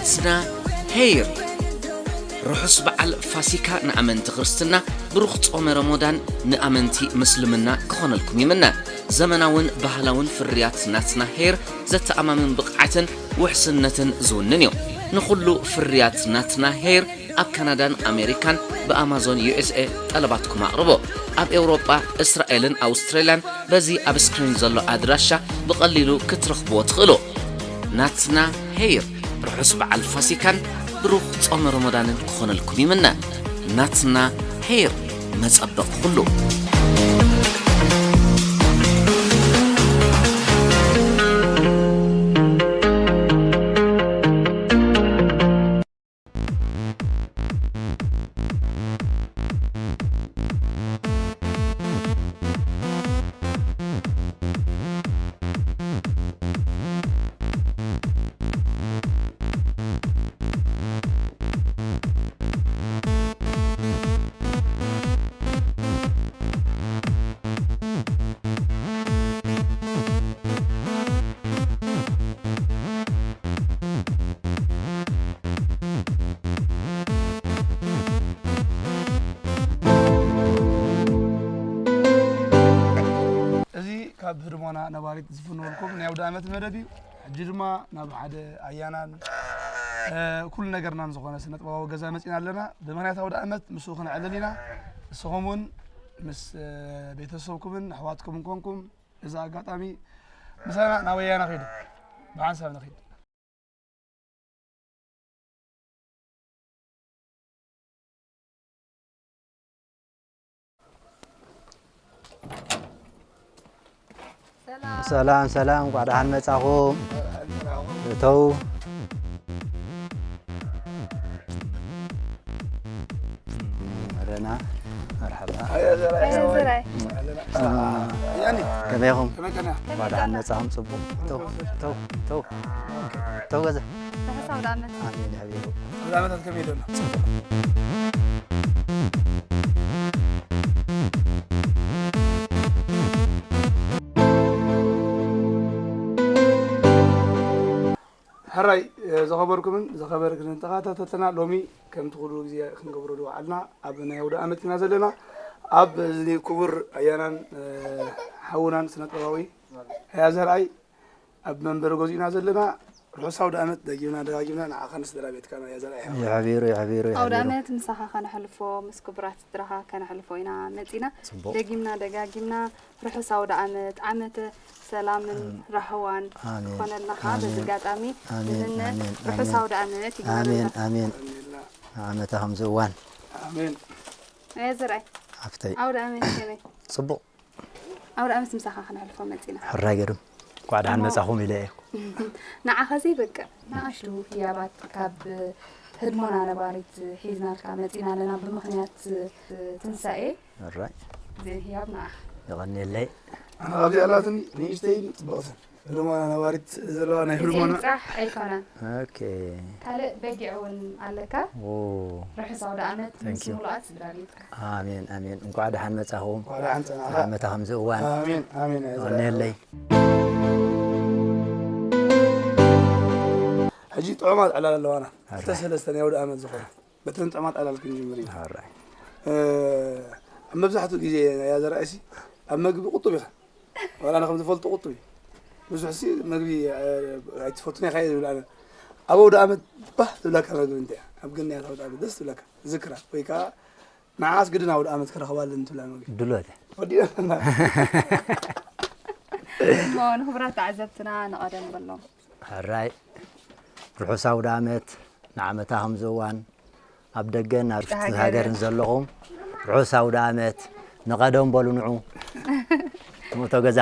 ስና ሄይር። ርሑስ በዓል ፋሲካ ንኣመንቲ ክርስትና፣ ብሩኽ ጾመ ረሞዳን ንኣመንቲ ምስልምና ክኾነልኩም ይምነ። ዘመናውን ባህላውን ፍርያት ናትና ሄይር ዘተኣማምን ብቕዓትን ውሕስነትን ዝውንን እዩ። ንኹሉ ፍርያት ናትና ሄይር ኣብ ካናዳን ኣሜሪካን ብኣማዞን ዩኤስኤ ጠለባትኩም ኣቕርቦ። ኣብ ኤውሮጳ፣ እስራኤልን ኣውስትራልያን በዚ ኣብ ስክሪን ዘሎ ኣድራሻ ብቐሊሉ ክትረኽብዎ ትኽእሉ። ናትና ሄይር፣ ርሑስ በዓል ፋሲካን ብሩኽ ጾመ ረመዳንን ክኾነልኩም ይምነ። ናትና ሄይር፣ መጸበቕ ኩሉ። እዚ ካብ ህድሞና ነባሪት ዝፍነወልኩም ናይ ኣውደ ዓመት መደብ እዩ። ሕጂ ድማ ናብ ሓደ ኣያናን፣ እ፣ ኩሉ ነገርናን ዝኾነ ስነ ጥበባዊ ገዛ መጺና ኣለና። ብምኽንያት ኣውደ ዓመት ምስኡ ክነዕልል ኢና። ንስኹም እውን ምስ፣ እ፣ ቤተሰብኩምን ኣሕዋትኩምን ኮንኩም፣ እዚ ኣጋጣሚ ምሳና ናብ ኣያና ኺዱ፣ ብሓንሳብ ንኺድ። ሰላም፣ ሰላም፣ እንኳዕ ደሓን መጻኹም። እተው። ኣለና። መርሓባ። ኣየ ዘራይ። ኣየ ዘራይ። አ፣ ያኒ። ከመይ ኢኹም? ከመይ ቀና? እንኳዕ ደሓን መጻኹም። ጽቡቕ። እተው፣ እተው፣ እተው። እተው ገዛ። ርሑስ ኣውደ ዓመት። ኣሜን፣ ሓቢሩ። ኣውደ ዓመታት ከመይ ደሎ? ሕራይ፣ እ፣ ዝኸበርኩምን ዝኸበርክንን ተኸታተልትና፣ ሎሚ ከምቲ ኩሉ ግዜ ክንገብሮ ዝወዓልና ኣብ ናይ ኣውደ ዓመት ኢና ዘለና። ኣብ እዚ ክቡር ኣያናን፣ እ፣ ሓውናን ስነ ጥበባዊ ኣያ ዘርኣይ ኣብ መንበሪ ገዚኡና ዘለና። ርሑስ ኣውደ ዓመት ደጊምና ደጋጊምና ንዓኻን ስድራ ቤትካን ኣያ ዘርኣይ ሓው። የሕቢሩ፣ የሕቢሩ፣ ኣውደ የሕቢሩ። ዓመት ምሳኻ ከነሕልፎ፣ ምስ ክቡራት ስድራኻ ከነሕልፎ ኢና መጺና። ጽቡቕ። ደጊምና ደጋጊምና ርሑስ ኣውደ ዓመት፣ ዓመተ ሰላምን ኣም-፣ ራህዋን ኣሜን፣ ክኾነልና ኸዓ በዚ ኣሜን፣ ኣጋጣሚ ኣሜን፣ ንምነ። ኣሜን፣ ርሑስ ኣሜን። ኣውደ ዓመት ኣሜን፣ ይግበረልና። ኣሜን። ኣሜን። ዓመታ ከምዚ እዋን። ኣሜን። ኣየ ዝርኣይ። ሃፍተይ። ኣውደ ዓመት ከመይ? ጽቡቕ። ኣውደ ዓመት ምሳኻ ክነሕልፎ መጺና። ሕራይ ገይሩ። እንኳዕ ደሓን ኣሞ-፣ መጻኹም ኢለ እየ። ንዓኸ ዘይበቅዕ ንኣሽቱ ህያባት ካብ ህድሞና ነባሪት ሒዝናልካ መጺና ኣለና። ብምኽንያት ትንሳኤ ሕራይ። እዘን ህያብ ንዓኻ። የቐንየለይ። ኣነ ኣብዚኣ ኣላትኒ ንእሽተይን ጽብቕትን። ህድሞና ነባሪት ዘለዋ ናይ ህድሞና። ምብጻሕ ኣይኮነን። ኦኬ። ካልእ በጊዕ እውን ኣለካ። ኦ። ርሑስ ኣውደ ዓመት ምስ Thank you። ምሉኣት ስድራ ቤትካ። ኣሜን፣ ኣሜን። እንኳዕ ደሓን መጻኹም። እንኳዕ ደሓን ጸናኻ። ዓመታ ከምዚ እዋን። ኣሜን፣ ኣሜን። የቐንየለይ። ሕጂ ጥዑማት ዕላል ኣለዋና። ኣረ። ክልተ ሰለስተ ናይ ኣውደ ዓመት ዝኾነ። በተን ጥዑማት ዕላል ክንጅምር ኢና። ኣረ። እ፣ ኣብ መብዛሕትኡ ግዜ ናይ ኣዘራእሲ ኣብ መግቢ ቁጡብ ኢኻ። ዋላ ኣነ ከም ዝፈልጦ ቁጡብ እዩ። ብዙሕ ሲ መግቢ፣ እ፣ ኣይትፈቱን ኢኻ እየ ዝብል ኣነ። ኣብ ኣውደ ዓመት ባህ ዝብለካ መግቢ እንታይ እያ? ኣብ ግንያት ኣውደ ዓመት ደስ ዝብለካ ዝክራ ወይ ከዓ ንዓስ ግድን ኣውደ ዓመት ክረኽባ ኣለኒ ትብላ መግቢ? ድሎት። ወዲእና። እሞ ንኽቡራት ተዓዘብትና ንቐደም በሎም። ሕራይ ርሑስ ኣውደ ዓመት ንዓመታ ከምዚ እዋን ኣብ ደገን ኣብ ውሽጢ ሃገርን። ሃገርን ዘለኹም ርሑስ ኣውደ ዓመት። ንቐደም በሉ ንዑ። ትምህርቶ ገዛ።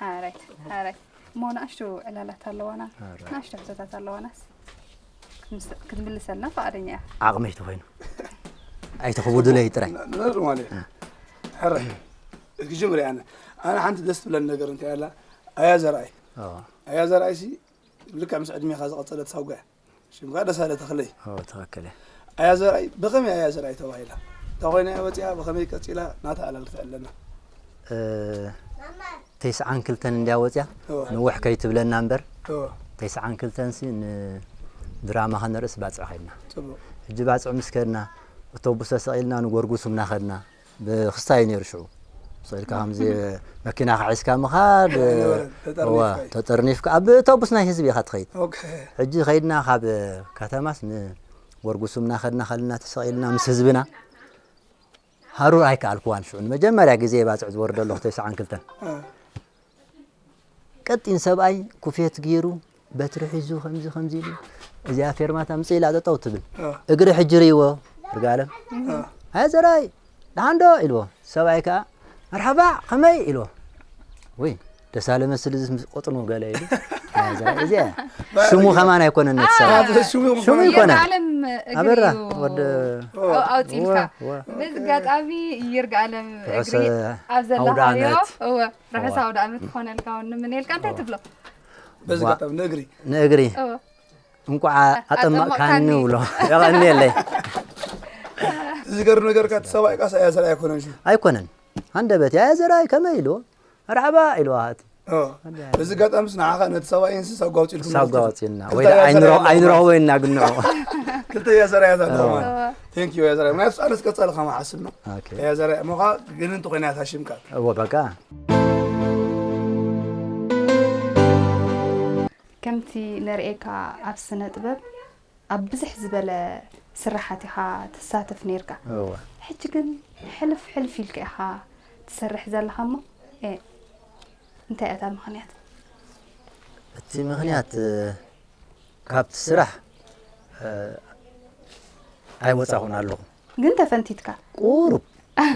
ሓራይ፣ ሓራይ። እሞ ንኣሽቱ ዕላላት ኣለዋና፣ ሓራይ። ንኣሽቱ ሕቶታት ኣለዋናስ። ክትምስ-፣ ክትምልሰልና ፍቓደኛ እያ። ዓቕመይ ተኾይኑ። ኣይትኽብዱለይ ጥራይ። ን-፣ ንነግር ማለት እዩ። እ። ሕራይ። ክጅምር እየ ኣነ። ኣነ ሓንቲ ደስ ትብለኒ ነገር እንታይ ኣላ? ኣያ ዘርኣይ። ኦ። ኣያ ዘርኣይ ሲ ልክዕ ምስ ዕድሜኻ ዝቐጸለት ሳጓ እያ። ሽምካ ደሳለ ተኽለይ። ኦ፣ ትኽክል እያ። ኣያ ዘርኣይ፣ ብኸመይ ኣያ ዘርኣይ ተባሂላ? እንታይ ኮይና እያ ወፂኣ? ብኸመይ ቀፂላ? ናታ ዕላል ክተዕለና። እ፣ ተስዓን ክልተን እንድያ ወፂኣ? እወ። ንውሕ ከይትብለና እምበር። እወ። ተስዓን ክልተን ሲ ን-፣ ድራማ ከነርእስ ባጽዕ ከድና። ሕጂ ባጽዕ ምስ ከድና፣ ኣውቶቡስ ተሰቒልና ንጎርጉሱም እናኸድና፣ ብክስታይ ነይሩ ሽዑ። ስቕ ኢልካ ከምዚ መኪና ሒዝካ ምኻድ፣ ተጠርኒፍካ እዩ። ተጠርኒፍካ ኣብ ኣውቶቡስ ናይ ህዝቢ ኢኻ ትኸይድ። ሕጂ ኸይድና ካብ ከተማስ ንጎርጉሱም እናኸድና ከልና ተሰቒልና ምስ ህዝብና ሃሩር ኣይከኣልኩዋን። ሽዑ ንመጀመርያ ግዜ ባጽዕ ዝወርደሉ ክልተ ሽሕን ክልተን። ቀጢን ሰብኣይ ኩፌት ገይሩ በትሪ ሒዙ ከምዚ ከምዚ ኢሉ፣ እዚኣ ፌርማታ ምጽእ ኢላ ጠጠው ትብል። እግሪ ሕጂ ርእይዎ ይርጋለም። ኣያ ዘርኣይ ደሓን ዶ ኢልዎ። ሰብኣይ ከኣ መርሓባ ከመይ ኢልዎ። ወይ ደሳለ መስል እዚ ምስ ቆጥኑ ገለ ኢሉ። ኣያ ዘርኣይ እዚኣ ሽሙ ከማን ኣይኮነን ነቲ ሰብኣይ። ሽሙ ይኮነን። ይርጋለም እግሪ ኣበራ እዩ ወደ ኣውጺልካ። በዚ ኣጋጣሚ ይርጋለም እግሪ ኣብ ዘለኻዮ እወ ርሑስ ኣውደ ዓመት ክኾነልካ እውን ንምነየልካ። እንታይ ትብሎ? በዚ ኣጋጣሚ ንእግሪ ንእግሪ እወ እንቋዕ ኣጠመቕካኒ። ኣጠመቕካኒ። ብሎ። የቐንየለይ። ዝገርም ነገር፣ እቲ ሰብኣይ ቃስ ኣያ ዘርኣይ ኣይኮነን ሽሙ። ኣይኮነን። ሃንደበት ኣያ ዘርኣይ ከመይ ኢልዎ? መርሓባ ኢልዎ። ሃቲ። እወ። በዚ ኣጋጣሚ ንዓኻ ነቲ ሰብኣይ እንስሳ ኣጓውፂልኩም ሳብ ማለት እዩ። ጋወፂልና። ክልተ ወይ ኣያ ዘርኣይ ኣይንረኽቦ ኣለኹም። ኣይንረኽቦ ኢና ግን ንዑ። ክልተ ኣያ ዘርኣይ ኣለኹም ማለት። እወ። Thank you ኣያ ዘርኣይ። ምክንያቱ ኣነስ ቀፃሊ ከማሓስብ ነው። ኦኬ። ኣያ ዘርኣይ እሞ ኸዓ ግን እንተኾይና እያ ታሽምካ። እወ በቃ። ከምቲ ነርእየካ ኣብ ስነ ጥበብ ኣብ ብዝሕ ዝበለ ስራሓት ኢኻ ትሳተፍ ነይርካ። እወ። ሕጂ ግን ሕልፍ ሕልፍ ኢልካ ኢኻ ትሰርሕ ዘለኻ እሞ፣ እ፣ እንታይ እያ እታ ምኽንያት? እቲ ምኽንያት፣ እ፣ ካብቲ ስራሕ፣ እ፣ ኣይወጻኹን ኣለኹ። ግን ተፈንቲትካ? ቁሩብ።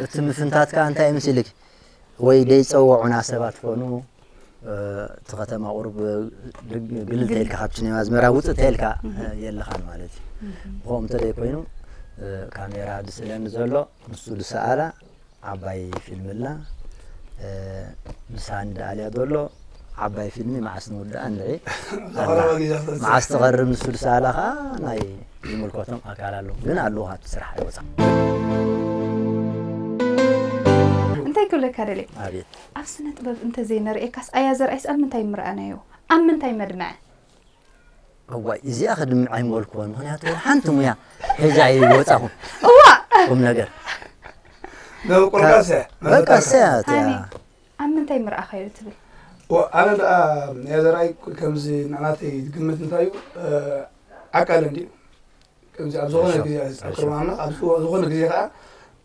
እቲ ምፍንታት ከኣ እንታይ እዩ መሲልኪ? ወይ ደይጸወዑና ሰባት ኮኑ፣ እ፣ እቲ ከተማ ቁሩብ፣ እ፣ ግልል ግል- ተይልካ ካብቲ ናይ ኣዝመራ ውጽእ ተይልካ፣ እህ። እ፣ የለኻን ማለት እዩ። እህ። ብኸምኡ እንተ ደይኮይኑ፣ እ፣ ካሜራ ድስእለኒ ዘሎ፣ ንሱ ድሰኣላ፣ ዓባይ ፊልም ኣላ፣ እ፣ ምሳኒ ደኣልያ ዘሎ፣ ዓባይ ፊልሚ መዓስ ንውድኣ ንዒ ኣላ። ዝቐረበ ግዜ ክትወስድ። መዓስ ትቐርብ ንሱ ድሰኣላ ኸኣ ናይ ዝምልከቶም ኣካል ኣለዉ። ግን ኣለዉ ካብቲ ስራሕ ኣይወጻኹን። እንታይ ክብለካ ደልየ? ኣቤት። ኣብ ስነ ጥበብ እንተዘይንርእየካስ ኣያ ዘርኣይስ ኣብ ምንታይ ምረኣናዮ? ኣብ ምንታይ መድመዐ? እዋይ፣ እዚኣ ክድምዕ ኣይምበልኩዎን። ምኽንያቱ ሓንቲ ሙያ ሒዘ ኣይወጻኹን። እዋ! ቁም ነገር። መበቆልካስ እያ፣ በቃ መፈጠርካ። እሰያ እቲኣ። ሃኒ፣ ኣብ ምንታይ ምረኣኻዮ ትብል? ኦ፣ ኣነ ደኣ ናይ ዘርኣይ ከምዚ ንዓናተይ ግምት እንታይ እዩ፣ እ፣ ዓቃለ እንድዩ። ከምዚ ኣብ ዝኾነ ግዜ ኣብ ቅድሚ ኣምላኽ፣ ኣብ ዝኾ-፣ ዝኾነ ግዜ ከኣ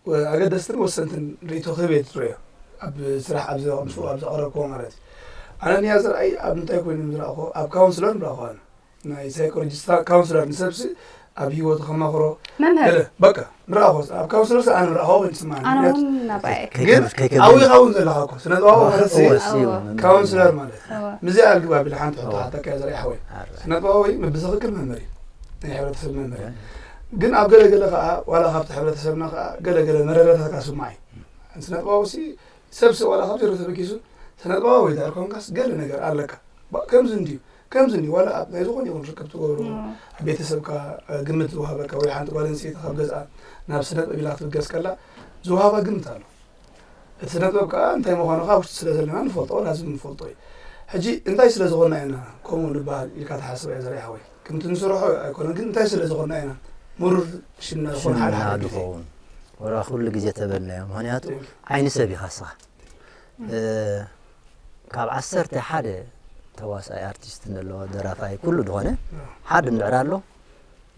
ወ-፣ ኣገደስትን ወሰንትን ርእይቶ ክህብ እየ ዝጽበዮ። ኣብ ስራሕ፣ ኣብ ዘ-፣ ምስኡ ኣብ ዘቕረብክዎ ማለት እዩ። ኣነ ንያ ዘርኣይ ኣብ ምንታይ ኮይኑ ዝረኣኽዎ? ኣብ ካውንስለር ንረኣኽዎ ኣነ። ናይ ሳይኮሎጂስት ካውንስለር ንሰብሲ ኣብ ህይወቱ ከማኽሮ መምህር። ገለ፣ በቃ፣ ንረኣኽዎ። ኣብ ካውንስለር ኣነ ንረኣኽዎ ኮይኑ ይስምዓኒ። ኣነ ምክንያቱ እውን ናባይ። ከይ-፣ ግን ከይ-፣ ከይ-፣ ኣብኡ ኢኻ እውን ዘለኻ እኮ። ስነ ጥበባዊ ማለት እወ፣ እወ፣ እወ። መምህር። ካውንስለር ማለት። እወ። ምስዚኣ ኣልግባ ቢለ ሓንቲ ሕቶ እወ። ሓተካ እያ ዘርኣይ ሓወይ። ኣረ። ስነ ጥበባዊ ብትኽክል መምህር እዩ። ናይ ሕብረተሰብ መምህር እዩ። እወ። ግን ኣብ ገለ ገለ ከኣ፣ ዋላ ካብቲ ሕብረተሰብና ከኣ ገለ ገለ መረረታት ከኣ ስማዕ እዩ። ስነ ጥበባዊ ሲ፣ ሰብሲ ዋላ ካብ ዜሮ ተበጊሱ ስነ ጥበባዊ ድሕር ኮንካስ ገለ ነገር ኣለካ። ባ-፣ ከምዚ እንድዩ፣ ከምዚ እንድዩ፣ ዋላ ኣብ ናይ ዝኾነ ይኹን ርክብ ትገብሩ፣ እወ። ኣብ ቤተሰብካ፣ እ፣ ግምት ዝወሃበካ ወይ ሓንቲ ጓል ኣንስተይቲ ካብ ገዝኣ ናብ ስነ ጥበብ ኢላ ክትብገስ ከላ ዝወሃባ ግምት ኣሎ። እቲ ስነ ጥበብ ከኣ እንታይ ምዃኑ ካብ ውሽጢ ስለ ዘለና ንፈልጦ፣ ላዝም ንፈልጦ እዩ። ሕጂ እንታይ ስለ ዝኾንና ኢና ከምኡ ንበሃል ኢልካ ትሓስብ እያ ዘርኣይ ሓወይ? ከምቲ ንሰርሖ ኣይኮነን፣ ግን እንታይ ስለ ዝኾንና ኢና ምሩር ሽምና ዝኾን ሓደ ሽምና ሓደ ግዜ? ድኸውን። ወላ ኩሉ ግዜ ተበልናዮ። ምኽንያቱ ትክክል። ዓይኒ ሰብ ኢኻ ንስኻ። እ፣ ካብ ዓሰርተ ሓደ ተዋሳኢ ኣርቲስት እንተሎ፣ ደራፋይ ኩሉ ዝኾነ፣ እዎ። ሓደ እንድሕር ኣሎ፣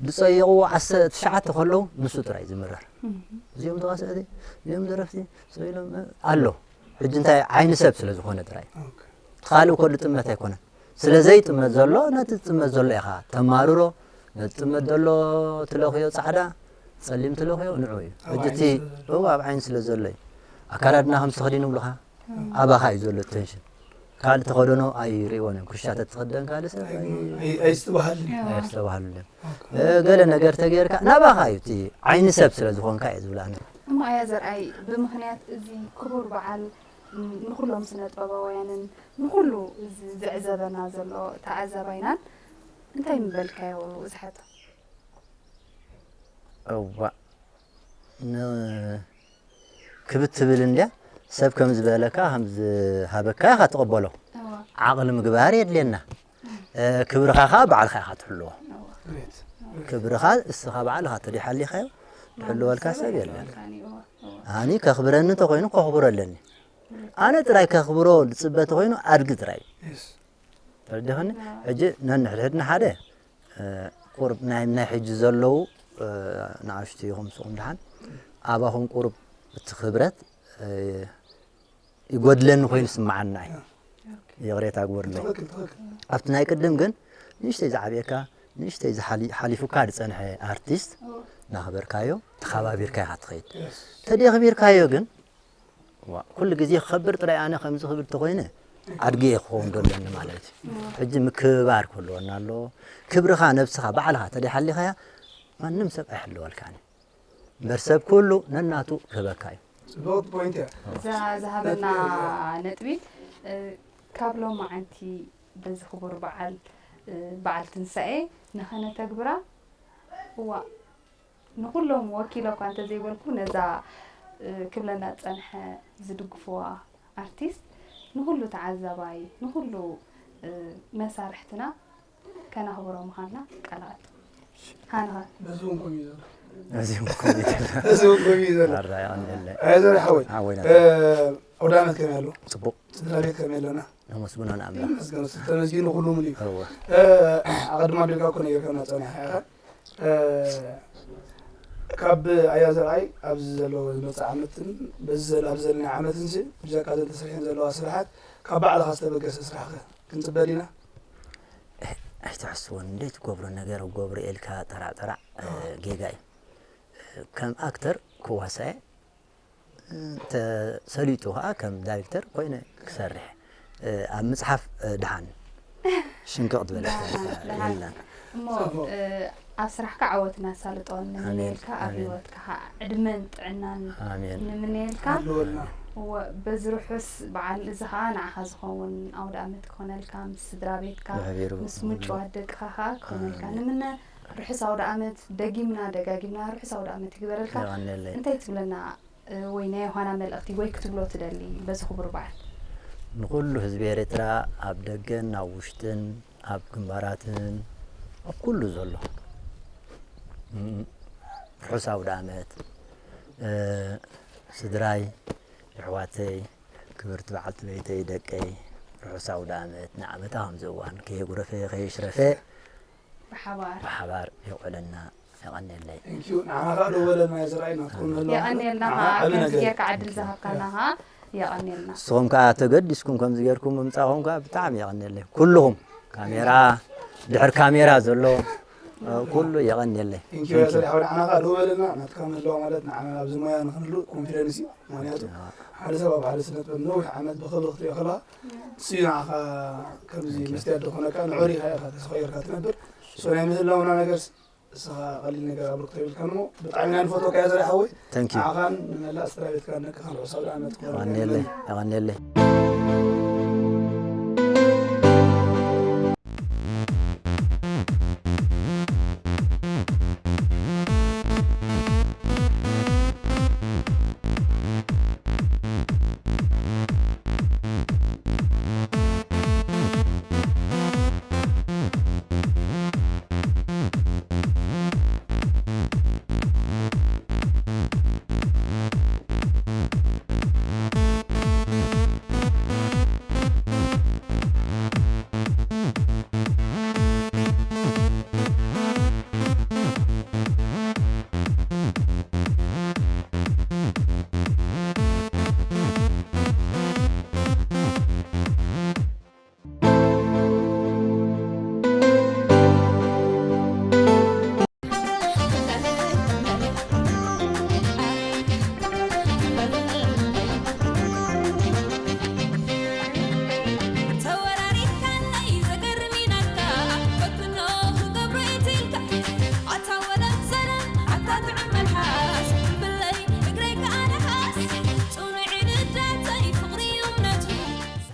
ዝጸየቑዎ ዓሰርተ ትሽዓተ ከለዉ ንሱ ጥራይ ዝምረር። እም። እዚኦም ተዋሳእቲ፣ እዚኦም ደረፍቲ፣ ሰብ ኢሎም፣ እ፣ ኣሎ። ሕጂ እንታይ ዓይኒ ሰብ ስለ ዝኾነ ጥራይ። ኦኬ። እቲ ካልእ እኮ ዝጥመት ኣይኮነን። ስለ ዘይጥመት ዘሎ፣ ነቲ ዝጥመት ዘሎ ኢኻ ተማርሮ። ነቲ ጥመት ዘሎ ትለኽዮ ጻዕዳ፣ ጸሊም ትለኽዮ ንዑ እዩ። ኣብ ሕጂ እቲ ዓይኒ ስለ ዘሎ። እዎ፣ ኣብ ዓይኒ ስለ ዘሎ እዩ። ኣካዳድና ከምዚ ተኸዲኑ ይብሉኻ፣ እም። ኣባኻ እዩ ዘሎ ቴንሽን። ካልእ ተኸደኖ ኣይርእይዎን እዮም። ኩሻ ተትኽደን ካልእ ሰብ ኣይ-፣ ኣይ-፣ ኣይ-፣ ኣይስተባሃልን እዩ። እዎ። ኣየስተባሃሉን እዮም። ኦኬ። እ፣ ገለ ነገር ተገይርካ ናባኻ እዩ፣ እቲ ዓይኒ ሰብ ስለ ዝኾንካ እዩ ዝብላ። እሞ ኣያ ዘርኣይ፣ ብምኽንያት እዚ ክቡር በዓል፣ ም፣ ንኹሎም ስነ ጥበባውያንን ንኹሉ እዚ ዝዕዘበና ዘሎ ተዓዛባይናን እንታይ ምበልካዮ እዚ ሕቶ? እዋእ፣ ን-፣ ክብድ ትብል እንድያ፣ ሰብ ከም ዝበለካ፣ ከም ዝሃበካ ኢኻ ትቕበሎ። እዋ። ዓቕሊ ምግባር የድልየና። እም። እ፣ ክብርኻ ኸኣ ባዕልኻ ኢኻ ትሕልዎ። እዋ። ክብርኻ እስኻ ባዕልኻ ተደይሓሊኻዮ ዝሕልወልካ ሰብ የለን። ኣኒ ከኽብረኒ እንተኾይኑ ከኽብሮ ኣለኒ። ኣነ ጥራይ ከኽብሮ ዝፅበ ተኾይኑ ኣድጊ ጥራይ እዩ። ተረዲኸኒ? ሕጂ ነንሕድሕድና ሓደ ቁርብ ናይ ናይ ሕጂ ዘለዉ ንኣሽቱ ይኹም ስኹም ድሓን ኣባኹም ቁርብ እቲ ክብረት ይጎድለኒ ኮይኑ ስምዓና እዩ። ይቕሬታ ግበርለይ። ኣብቲ ናይ ቅድም ግን ንእሽተይ ዝዓብየካ ንእሽተይ ሓሊፉካ ዝፀንሐ ኣርቲስት እናኽበርካዮ ተኻባቢርካ ኢኻ ትኸይድ። ተደኽቢርካዮ ግን ኩሉ ግዜ ክኸብር ጥራይ ኣነ ከምዚ ክብል ተኾይነ ኣድጊ እየ ክኸውን ዘለኒ ማለት እዩ። ሕጂ ምክብባር ክህልወና ኣለዎ። ክብርኻ ነብስኻ ባዕልኻ ተደይሓሊኻያ ማንም ሰብ ኣይሕልወልካን እዩ። እምበር ሰብ ኩሉ ነናቱ ክህበካ እዩ። ፅብቕቲ ፖይንት እያ። እዛ ዝሃበና ነጥቢ ካብ ሎማዓንቲ በዚ ክቡር በዓል በዓል ትንሳኤ ንኸነተግብራ እዋ ንኹሎም ወኪለ እኳ እንተዘይበልኩ ነዛ ክብለና ዝፀንሐ ዝድግፍዋ ኣርቲስት ንኹሉ ተዓዛባይ ንኹሉ መሳርሕትና ከነኽብሮ ምዃንና ቃል ኣቱ ሃንኻ በዚ እውን ከምኡ እዩ ዘሎ እዚ እውን ኮሚቴ እዚ እውን ከምኡ እዩ ዘሎ ኣራያ እንደለ ኣይ ዘረ ሓወይ ሓወይና ኣውደ ዓመት ከመይ ኣሎ ጽቡቅ ስድራ ቤት ከመይ ኣለና ነመስግኖን ኣምላኽ ይመስገን ተመስጊኑ ኩሉ ሙሉ እዩ እወ ኣቐድማ ኣቢልካ እኮ ነጊርካና ጸኒሕካ ኢኻ ካብ ኣያ ዘርኣይ ኣብዚ ዘሎ ዝመፅእ ዓመትን በዚ ዘሎ ኣብዚ ዘለና ዓመትን ሲ ብጀካ ዘን ተሰሪሐን ዘለዋ ስራሓት ካብ ባዕልኻ ዝተበገሰ ስራሕ ኸ ክንፅበ ዲና ኣይትሕስቦን እንደ ትገብሮ ነገር ገብሩ ኤልካ ጠራዕ ጠራዕ ጌጋ እዩ ከም ኣክተር ክዋሳየ ተሰሊጡ ከዓ ከም ዳይሬክተር ኮይነ ክሰርሕ ኣብ ምፅሓፍ ድሓን ሽንቅቕ ዝበለ የለን እሞ ኣብ ስራሕካ ዓወት እናሳልጦ ንምንየልካ ኣብ ህይወትካ ከዓ ዕድመን ጥዕናን ኣሜን ንምንየልካ ኣለወልና በዚ ርሑስ በዓል እዚ ከዓ ንዓኻ ዝኸውን ኣውደ ኣመት ክኾነልካ ምስ ስድራ ቤትካ ብሕቢሩ ምስ ምጭዋት ደቅኻ ከዓ ክኾነልካ ንምነ ርሑስ ኣውደ ኣመት ደጊምና ደጋጊምና ርሑስ ኣውደ ኣመት ይግበረልካ የቐንየለይ እንታይ ትብለና ወይ ናይ ዮሃና መልእኽቲ ወይ ክትብሎ ትደሊ በዚ ክቡር በዓል ንኩሉ ህዝቢ ኤርትራ ኣብ ደገን ኣብ ውሽጥን ኣብ ግንባራትን ኣብ ኩሉ ዘሎ ርሑስ ኣውደ ኣመት ስድራይ የሕዋተይ ክብርቲ በዓልቲ ቤተይ ደቀይ ርሑስ ኣውደ ኣመት ንዓመታ ከምዚ እዋን ከየጉረፈ ከየሽረፈ ብሓባር ብሓባር የውዕለና የቐንየለይ ንዓኻ ከዓ ደወለና ዝረኣይ ናትኩም ምህላው የቐንየልና ንዓኻ ከዓ ዓቢ ከምዚ ነገር ጌርካ ዕድል ዝሃብካና ከዓ የቐንየልና ንስኹም ከዓ ተገዲስኩም ከምዚ ጌርኩም ምምፃእኹም ከዓ ብጣዕሚ የቐንየለይ ኩልኹም ካሜራ ድሕር ካሜራ ዘሎ ኩሉ የቐንየለይ ንኪወያ ሰሪሓ ንዓና ከዓ ደወለና ናትካ ምህላው ማለት ንዓና ኣብዚ ሞያ ንክንህሉ ኮንፊደንስ እዩ ምክንያቱ ሓደ ሰብ ኣብ ሓደ ስነ ጥበብ ነዊሕ ዓመት ብክብሪ ክትሪኦ ከለካ ንሱ እዩ ንዓኻ ከምዚ መስትያት ዝኾነካ ንዑር ኢኻ ኢኻ ተስፋ ጌርካ ትነብር ሶ ናይ ምህላውና ነገር እስኻ ቀሊል ነገር ኣብ ርክቶ ይብልካን እሞ ብጣዕሚ ኢና ንፈትወካ እያ ዘርኣ ሓወይ Thank you። ንዓኻን ንመላእ ስድራ ቤትካን ደቅኻን ርሑስ ኣውደ ዓመት ክኾነልካ የቐንየለይ ይምነ። የቐንየለይ